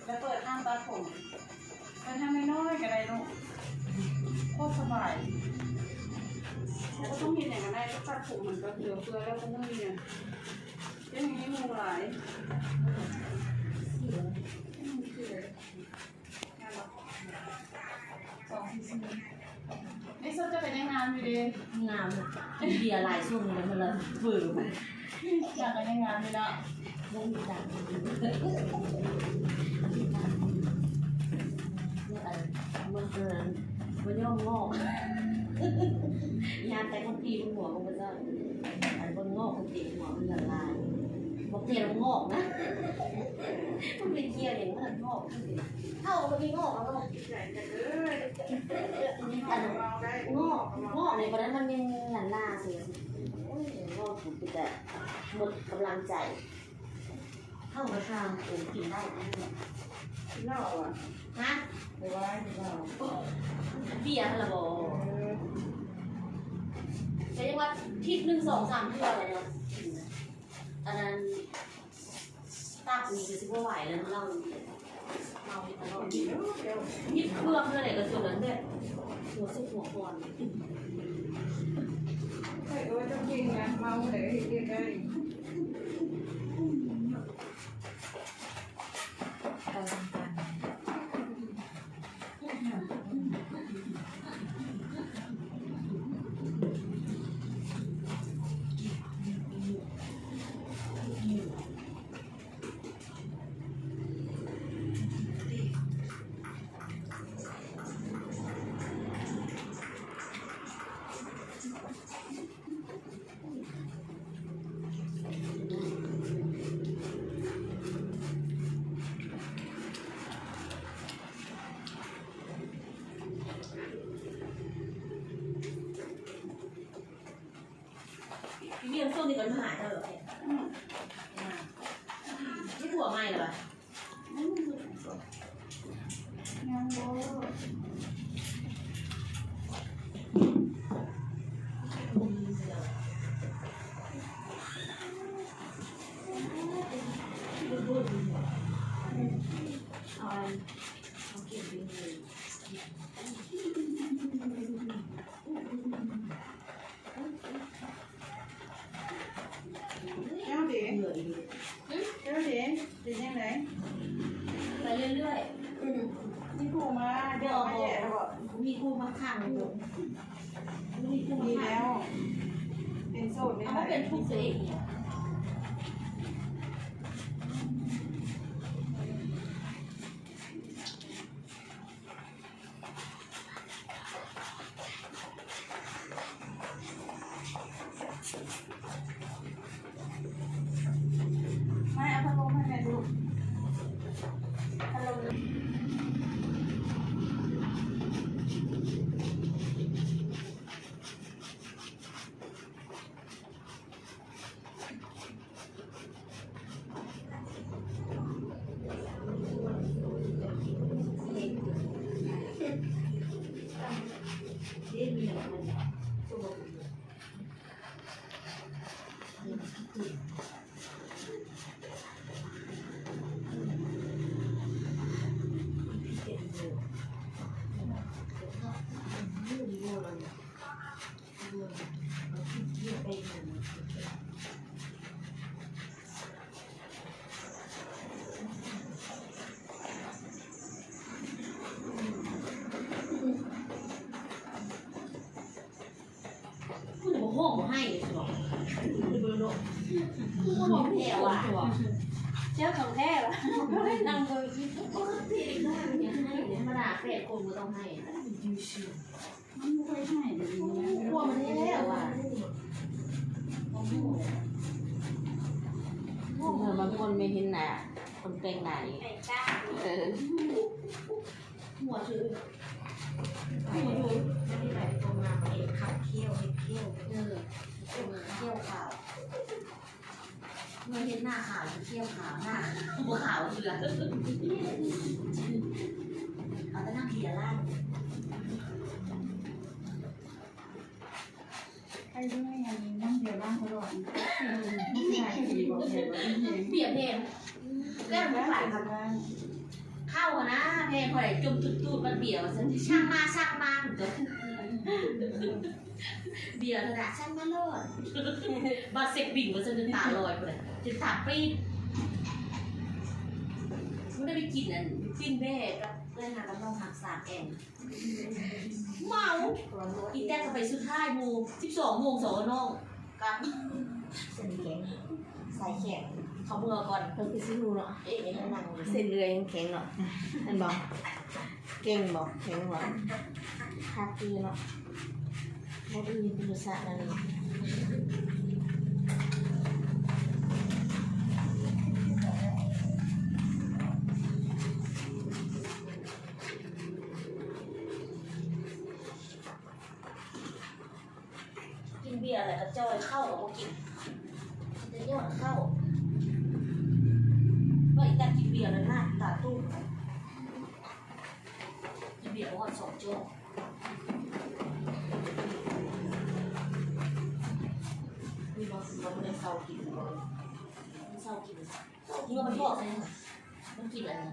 แล้วเปิดข้างตาผม เปิดข้างน้อยๆก็ได้ลูก โคตรสบาย แล้วก็ต้องเห็นอย่างนั้นได้ ก็ตัดผมเหมือนกับเหลือเฟือแล้วก็ไม่มีอ่ะ เป็นอย่างนี้หมู่หลาย อืม นี่ส้มจะเป็นยังงามอยู่ดี งาม กินเบียร์หลายช่วงเลยมันละเวอร์ อยากเป็นยังงามอยู่เนาะ บ่มีตังค์ มันเกิน มันย่อมงอก ยามแต่คนตีมันหัวมันก็จะ อันมันงอกคนตีหัวมันละลาย บอกเตียงมันงอกนะ มันเป็นเกียร์อย่างนั้นงอก เท่ามันไม่งอกแล้วก็ อันงอก งอกในวันนั้นมันยังหลั่นลาเสีย โอ้ย งอกผมเป็นแต่หมดกำลังใจ เข้ามาทางผมกินได้นะ กินเหล้าอ่ะ ฮะ ไปไหว้หรือเปล่า เบียร์ละบ่ เออ แต่ยังว่าทิศหนึ่งสองสามเทื่อเลยเนาะ อันนั้น ตักนี่ก็สิบ่ไหวแล้วเนาะ เหล้านี่ เมาอยู่ตลอด หยิบเครื่องเท่าไหร่ก็จนนั้นแบบ หัวซุกหัวคอน ข้อยก็ว่าเจ้าเก่งนะ เมาเท่าใดก็เฮ็ดเวียกได้ ไปทำการ Nyob tim, nyob tim, tim neeg lawm. Pais lwj lwj. Nij kuj mas, nij kuj mas khaj, nij kuj mas khaj. Muab peb thuj xwb. Kuv mus hauj mus haij, kuv mus hauj mus haij, tsis khoom thiab, neeg, thib no yus haij, thib no mas peb kuv mus tau haij. Ua mas thiab as, ua mas koj me heev na, koj keej na. Muaj, muaj, muaj, muaj, muaj, muaj, muaj, muaj, Nws hais naj kham, khiav kham, naj ua kham xwb. Au, tab naj khiav laj. Piam phem, koj mus pam khauj na, phem koj daim coj tus tus mas piam, tshaaj maj tshaaj maj. Npias na, tshaaj maj loj, npaj xeeb pim ua txog nws tas loj, ces tas pib. Muab dab pib cim na, pib npe, lej na, koj noj hab xam es. Mau, ib tag koj pais xub thaj mus, tsib xoom moos xom no, kab. Xais kheem, qhov muag koj, xib nus no, xes lwj heev kheev no, npog, keej npog kheev no, hab pw no, hab pw pw sam no. Kis npias lawm koj coj khauj los ua kis, tsis tau yog khauj. Koj ib tag kis npias lawm na tas tuj. Kis npias ua xoom coj. Ua xwm koj mus xau kis, xau kis, xau kis, kis lawm, kis lawm.